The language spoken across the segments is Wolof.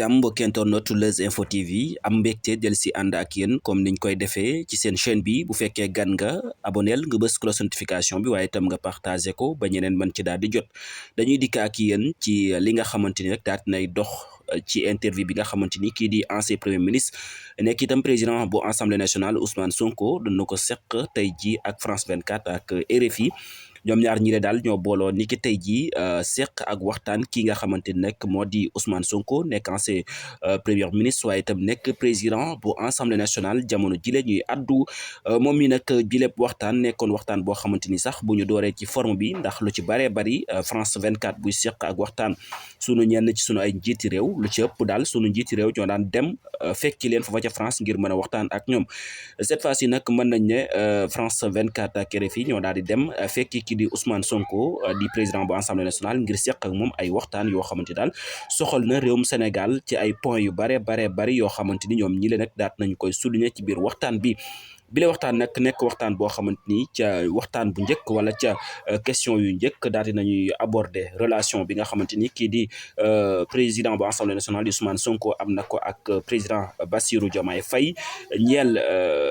jàmm mbokki internet Leuz Info TV am mbégte del si ànd ak yéen comme niñ koy defee ci seen chaîne bi bu fekkee gan nga aboneel nga bës cloche notification bi waaye itam nga partagé ko ba ñeneen mën ci daal di jot dañuy dikk ak yéen ci li nga xamante ni rek daal nay dox ci interview bi nga xamante ni kii di ancien premier ministre nekk itam président bu assemblée nationale Ousmane Sonko dana ko seq tey ji ak France 24 ak RFI ñoom ñaar ñi le daal ñoo booloo ni ki tey jii seq ak waxtaan ki nga xamante ni nag moo di Ousmane Sonko nekk ancien premier ministre waaye itam nekk président bu assemblée nationale jamono jile ñuy addu moom mi nag jilépp waxtaan nekkoon waxtaan boo xamante ni sax bu ñu dooree ci forme bi ndax lu ci baree bari France 24 buy seq ak waxtaan sunu ñenn ci sunu ay njiiti réew lu ci ëpp daal sunu njiiti réew ñoo daan dem fekki leen foofa ca France ngir mën a waxtaan ak ñoom cette fois ci nag mën nañ ne France 24 ak RFI ñoo daal di dem fekki di Ousmane Sonko di président bu assemblée nationale ngir seq ak moom ay waxtaan yoo xamante daal soxal na réewum Sénégal ci ay points yu bari yoo xamante ni ñoom ñi leen nag daat nañu koy souligner ci biir waxtaan bi bile waxtaan nag nekk waxtaan boo xamante ni ca waxtaan bu njëkk wala ca question yu njëkk daal di nañuy aborder relation bi nga xamante ni kii di président bu assemblée nationale di Ousmane Sonko am na ko ak président Bassirou Diomaye Faye ñeel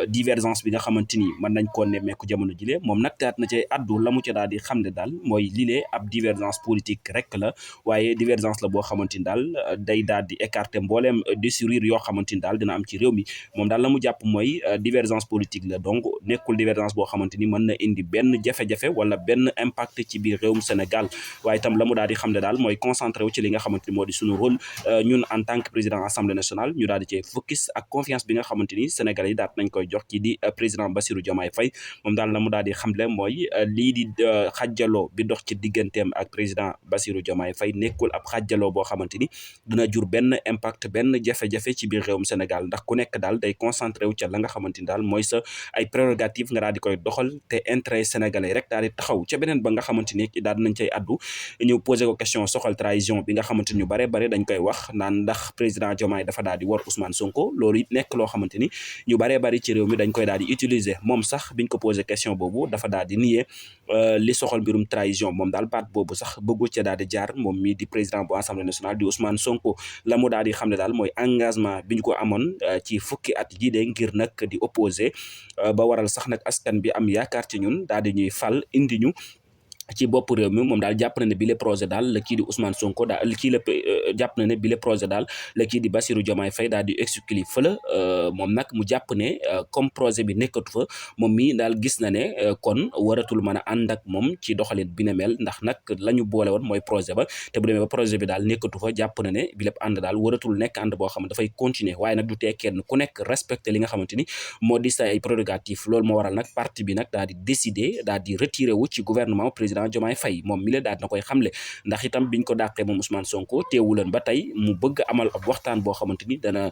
divergence bi nga xamante ni mën nañ koo nemmeeku jamono jile moom nag daat na cay addu la mu ca daal di xam ne daal mooy lile ab divergence politique rek la waaye divergence la boo xamante ni daal day daal di écarter mbooleem déchirure yoo xamante ni daal dina am ci réew mi moom daal la mu jàpp mooy divergence politique la donc nekkul divergence boo xamante ni mën na indi benn jafe-jafe wala benn impact ci biir réewum Sénégal waaye itam la mu daal di xam ne daal mooy concentré wu ci li nga xamante ni moo di suñu rôle ñun en tant que président assemblée nationale ñu daal di cee focus ak confiance bi nga xamante ni Sénégalais yi daal nañ koy jox ci di président Bassirou Diomaye Faye moom daal la mu daal di xamle mooy lii di xàjjaloo bi dox ci digganteem ak président Bassirou Diomaye Faye nekkul ab xàjjaloo boo xamante ni dina jur benn impact benn jafe-jafe ci biir réewum Sénégal ndax ku nekk daal day concentré wu ca la nga xamante ni daal mooy sa ay prérogative nga daal di koy doxal te intérêt sénégalais rek daal di taxaw ca beneen ba nga xamante ni daal dinañ cay addu ñu posé ko question soxal trahison bi nga xamante ni ñu bare dañ koy wax naan ndax président Diomaye dafa daal di war Ousmane Sonko loolu it nekk loo xamante ni ñu bare ci réew mi dañ koy daal di utiliser moom sax biñ ko posé question boobu dafa daal di nier li soxal mbirum trahison moom daal baat boobu sax bëggu ca daal di jaar moom mi di président bu assemblée nationale di Ousmane Sonko la mu daal di xam ne daal mooy engagement bi ñu ko amoon ci fukki at yi de ngir nag di opposé ba waral sax nag askan bi am yaakaar ci ñun daal di ñuy fal indi ñu ci bopp réew mi moom daal jàpp na ne bile projet daal la kii di Ousmane Sonko daal kii la jàpp na ne bile projet daal la kii di Bassirou Diomaye Faye daal di exclure fële moom nag mu jàpp ne comme projet bi nekkatu fa moom mi daal gis na ne kon waratul mën a ànd ak moom ci doxalin bi ne mel ndax nag la ñu boole woon mooy projet ba te bu demee ba projet bi daal nekkatu fa jàpp na ne bi lépp ànd daal waratul nekk ànd boo xam ne dafay continuer waaye nag du tee kenn ku nekk respecté li nga xamante ni moo di sa ay prérogatives loolu moo waral nag parti bi nag daal di décider daal di retiré wu ci gouvernement président Diomaye Faye moom mi la daal na koy xamle ndax itam biñ ko dàqee moom Ousmane Sonko teewuleen ba tey mu bëgg amal ab waxtaan boo xamante ni dana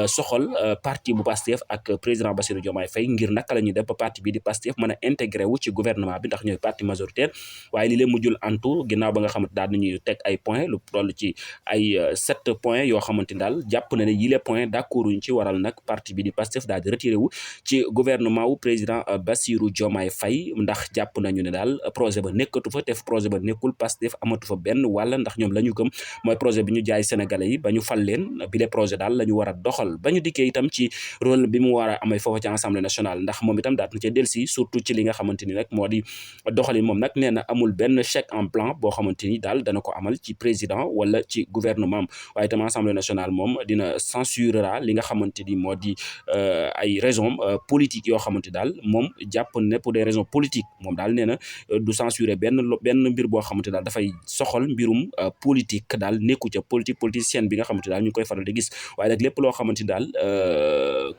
soxal parti bu Pastef ak président Bassirou Diomaye Faye ngir naka la ñuy def ba parti bi di Pastef mën a intégré wu ci gouvernement bi ndax ñooy parti majoritaire waaye li leen mujjul antu ginnaaw ba nga xamante daal nañuy teg ay points lu toll ci ay 7 points yoo xamante ni daal jàpp na ne yile points d'accord uñ ci waral nag parti bi di Pastef daal di retiré wu ci gouvernement wu président Bassirou Diomaye Faye ndax jàpp nañu ne daal projet ba nekkatu fa te projet ba nekkul Pastef amatu fa benn wala ndax ñoom la ñu gëm mooy projet bi ñu jaay sénégalais yi ba ñu fal leen bi le projet daal la ñu war a doxal ba ñu dikkee itam ci rôle bi mu war a amee foofu ci assemblée nationale ndax moom itam daat na ci delsi surtout ci li nga xamante ni rek moo di doxalin moom nag nee na amul benn chèque en blanc boo xamante ni daal dana ko amal ci président wala ci gouvernement am waaye itam assemblée nationale moom dina censurera li nga xamante ni moo di ay raisons politiques yoo xamante daal moom jàpp ne pour des raisons politiques moom daal nee na du censurer benn mbir boo xamante daal dafay soxal mbirum politique daal nekku ca politicienne bi nga xamante daal ñu ngi koy faral di gis waaye nag lépp loo xamante daal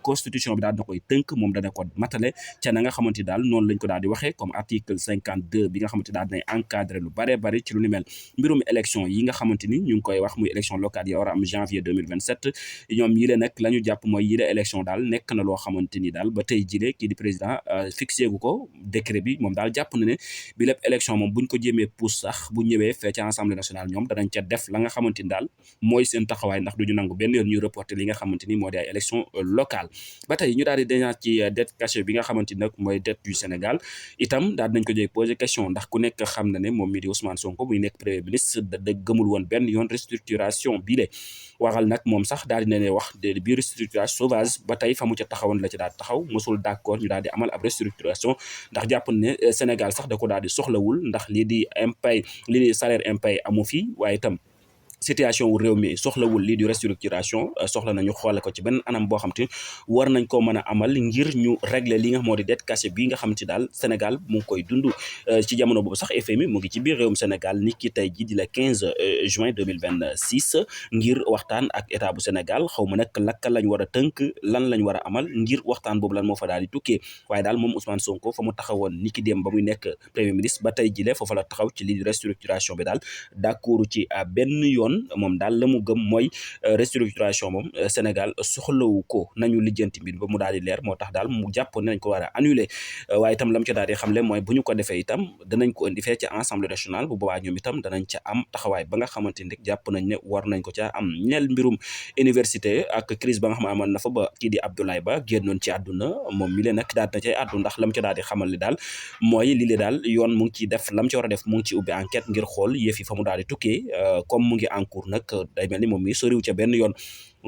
constitution bi daal da koy tënk moom dana ko matale ca na nga xamante daal noonu lañ ko daal di waxee comme article 52 bi nga xamante daal dinay encadré lu bari ci lu ni mel mbirum élection yi nga xamante ni ñu ngi koy wax muy élection locale yi war a am janvier 2027 ñoom yile nag la ñu jàpp mooy yile élection daal nekk na loo xamante ni daal ba tey jile kii di président fixé gu ko décret bi moom daal jàpp na ne bi lépp élection moom buñ ko jéemee pousse sax bu ñëwee fee ci assemblée nationale ñoom danañ ca def la nga xamante ni daal mooy seen taxawaay ndax duñu nangu benn yoon ñuy reporter li nga xamante ni moo di ay élection locale ba tey ñu daal di dañaat ci dette cachée bi nga xamante ni nag mooy dette du Sénégal itam daal nañ ko joy poser question ndax ku nekk xam na ne moom mi di Ousmane Sonko muy nekk premier ministre da gëmul woon benn yoon restructuration bii le waral nag moom sax daal dina ne wax de biir restructuration sauvage ba tey fa mu ca taxawoon la ci daal taxaw mosul d'accord ñu daal di amal ab restructuration ndax jàpp ne Sénégal sax da ko daal di soxlawul ndax lii di impay lii di salaire impay amu fi waaye itam situation wu réew mi soxlawul lii di restructuration soxla nañu xoole ko ci benn anam boo xam te war nañ koo mën a amal ngir ñu régler li nga xam moo di dette cachée bi nga xam te daal Sénégal mu ngi koy dund ci jamono boobu sax FMI mu ngi ci biir réewum Sénégal ni ki tey ji di la 15 juin 2026 ngir waxtaan ak état bu Sénégal xaw ma nag lakka lañ war a tënk lan lañ war a amal ngir waxtaan boobu lan moo fa daal di tukkee waaye daal moom Ousmane Sonko fa mu taxawoon ni ki dem ba muy nekk premier ministre ba tey jile foofa la taxaw ci lii di restructuration bi daal d'accord ci benn yoon moom daal la mu gëm mooy restructuration moom Sénégal soxlawu ko nañu lijjanti mbir ba mu daal di leer moo tax daal mu jàpp ne nañ ko war a annuler waaye itam la mu ca daal di xamle mooy bu ñu ko defee itam danañ ko indi fee ca Assemblée nationale bu boobaa ñoom itam danañ ca am taxawaay ba nga xamante ni rek jàpp nañ ne war nañ ko ca am ñeel mbirum université ak crise ba nga xam ne amoon na fa ba kii di Abdoulaye Ba génnoon ci àdduna moom mi leen nag daal na cay àddu ndax la mu ca daal di xamal li daal mooy li daal yoon mu ngi ciy def la mu ci war a def mu ngi ci ubbi enquête ngir xool yëf yi fa mu daal di tukkee comme mu ngi en cours nag day mel ni moom mi soriw ca benn yoon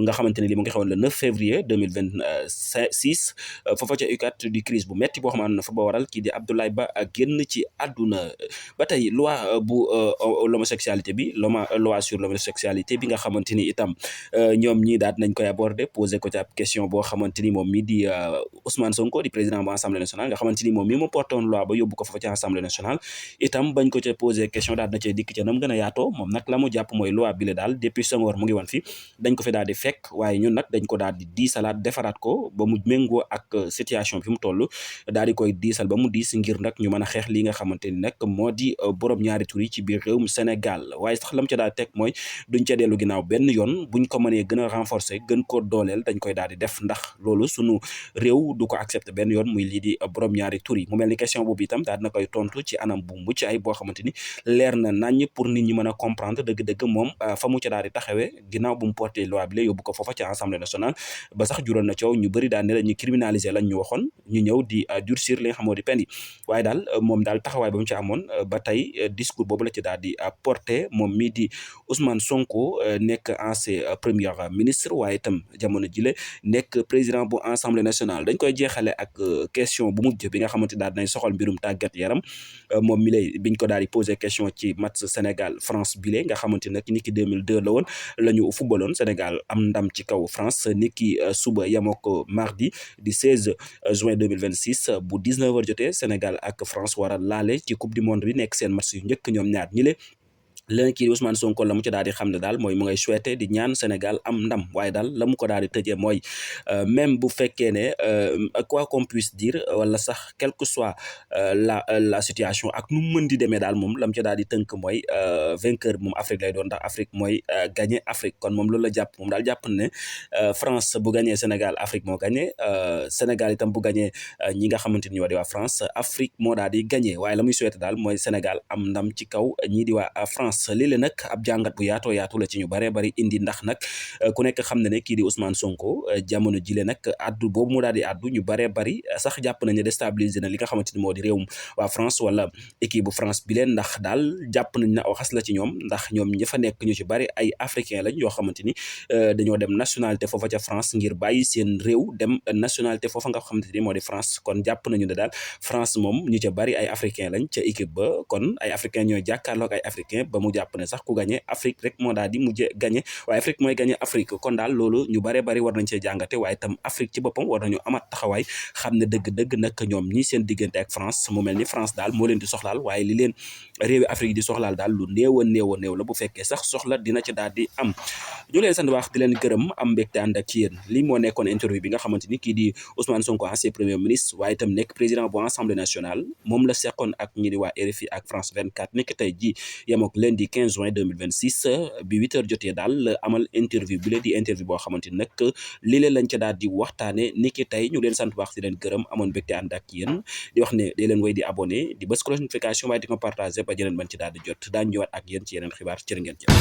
nga xamante ne li mu ngi xewoon le 9 février 2026 foofa ca UCAD di crise bu metti boo xamante ne fa ba waral kii di Abdoulaye Ba génn ci àdduna ba tey loi bu l'homosexualité bi loi sur l'homosexualité bi nga xamante ni itam ñoom ñii daal nañ koy aborder poser ko ci ab question boo xamante ni moom mi di Ousmane Sonko di président bu Assemblée nationale nga xamante ni moom mi mu porté woon loi ba yóbbu ko foofa ci Assemblée nationale itam bañ ko ca poser question daal na cay dikk ca nam gën a yaatoo moom nag la mu jàpp mooy loi bi la daal depuis Senghor mu ngi woon fi dañ ko fi daal di fekk waaye ñun nag dañ ko daal di diisalaat defaraat ko ba mu méngoo ak situation fi mu toll daal di koy diisal ba mu diis ngir nag ñu mën a xeex li nga xamante ni nag moo di borom ñaari tur yi ci biir réewum Sénégal waaye sax lam ca daal teg mooy duñ ca dellu ginnaaw benn yoon buñ ko mënee gën a renforcer gën koo dooleel dañ koy daal di def ndax loolu sunu réew du ko accepter benn yoon muy lii di borom ñaari tur yi mu mel ni question boobu itam daal dina koy tontu ci anam bu mucc ay boo xamante ni leer na naññ pour nit ñi mën a comprendre dëgg-dëgg moom fa mu ca daal di taxawee ginnaaw bu mu porté loi bi la yóbbu ko foofa ci Assemblée nationale ba sax juróon na coow ñu bëri daal ne la ñu criminaliser lañ ñu waxoon ñu ñëw di durcir li nga xam moo di peine yi waaye daal moom daal taxawaay ba mu ci amoon ba tey discours boobu la ci daal di porté moom mii di Ousmane Sonko nekk ancien premier ministre waaye itam jamono jile nekk président bu Assemblée nationale dañ koy jeexale ak question bu mujj bi nga xamante daal dinañ soxal mbirum tàggat yaram moom mi lay biñ ko daal di posé question ci match Sénégal France bile nga xamante nag ni ki 2002 la woon la ñu footballoon Sénégal am ndam ci kaw France ni ki suba yemoo ko mardi di 16 juin 2026 bu 19h jotee Sénégal ak France war a laale ci coupe du monde bi nekk seen match yu njëkk ñoom ñaar ñi le leneen kii Ousmane Sonko la mu ci daal di xam ne daal mooy mu ngay souhaité di ñaan Sénégal am ndam waaye daal la mu ko daal di tëjee mooy même bu fekkee ne quoi qu'on puisse dire wala sax quelle que soit la situation ak nu mu mën di demee daal moom la mu ci daal di tënk mooy vainqueur moom Afrique lay doon ndax Afrique mooy gagné Afrique kon moom loolu la jàpp moom daal jàpp ne France bu gagné Sénégal Afrique moo gagné Sénégal itam bu gagné ñi nga xamante ni ñoo di waa France Afrique moo daal di gagné waaye la muy souhaité daal mooy Sénégal am ndam ci kaw ñii di waa France lii nag ab jàngat bu yaatoo yaatu la ci ñu baree bari indi ndax nag ku nekk xam na ne kii di Ousmane Sonko jamono jile nag addu boobu mu daal di addu ñu baree bari sax jàpp nañ ne déstabiliser na li nga xamante ni moo di réewum waa France wala équipe bu France bi leen ndax daal jàpp nañ na waxas la ci ñoom ndax ñoom ña fa nekk ñu ci bari ay africain lañ yoo xamante ni dañoo dem nationalité foofa ca France ngir bàyyi seen réew dem nationalité foofa nga xamante ni moo di France kon jàpp nañu ne daal France moom ñu ca bari ay africain lañ ca équipe ba kon ay africain ñooy jàkkaarloog ay africain ba mu jàpp ne sax ku gagné Afrique rek moo daal di mujjee gagné waaye Afrique mooy gagné Afrique kon daal loolu ñu baree bari war nañ cee jàngate waaye itam Afrique ci boppam war nañu amat taxawaay xam ne dëgg-dëgg nag ñoom ñi seen diggante ak France mu mel ni France daal moo leen di soxlaal waaye li leen réewi Afrique di soxlaal daal lu néew a néew la bu fekkee sax soxla dina ci daal di am ñu leen sant wax di leen gërëm am mbégte ànd ak ci yéen lii moo nekkoon interview bi nga xamante ni kii di Ousmane Sonko ancien premier ministre waaye itam nekk président bu Assemblée nationale moom la seqoon ak ñi di waa RFI ak France 24 nekk tey ji yemook lundi 15 juin 2026 bi 8h jotee daal amal interview bi la di interview boo xamante ni nag lii leen lañ ca daal di waxtaane niki tey ñu leen sant baax di leen gërëm amoon mbégte ànd ak yéen di wax ne day leen way di abonné di bës cloche notification waaye di ko partagé ba jeneen mën ci daal di jot daañu ñëwaat ak yéen ci yeneen xibaar jërë ngeen jëf